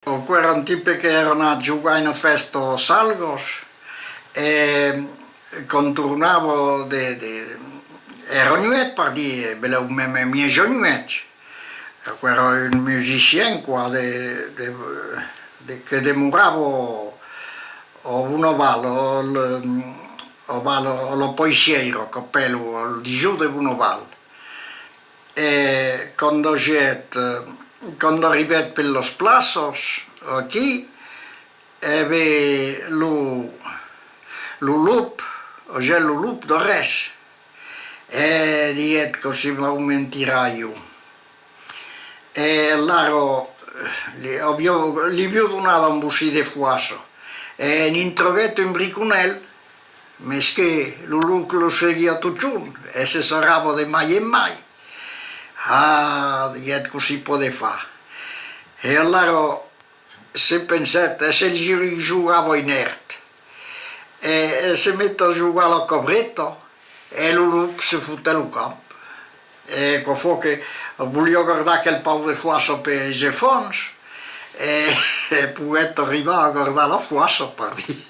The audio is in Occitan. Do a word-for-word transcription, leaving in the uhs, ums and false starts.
Aquò èra un tipe qu'èra anat jogar una fèsta a Salgas e quand tornava de, de, èra nuèch, pardí, belèu mème mieja nuèch. Aquò èra un musicien, quoi, de, de, de, que demorava a Bonaval, al, a Val, a la Poissièira, qu'apèlan, al dijòu de Bonaval. E quand agèt, quand arribèt per las plaças, aquí, e ben, lo, lo lop, agèt lo lop d'arrés, e diguèt: «Cossí m'augmentirà ieu?» E alara li aviá, li aviá donat un bocin de foassa, e ne'n traguèt un briconèl, mes que lo lop lo seguiá totjorn, e se sarrava de mai en mai. «Ah», diguèt, «cossí pòde far?» E alara se pensèt: «E se li jogava un èrt?» E, e se met a jogar la cabreta, e lo lop se fotèt lo camp. E aquò fa que voliá gardar aquel pauc de foassa pels enfants, e, e poguèt arribar a gardar la foassa, pardí.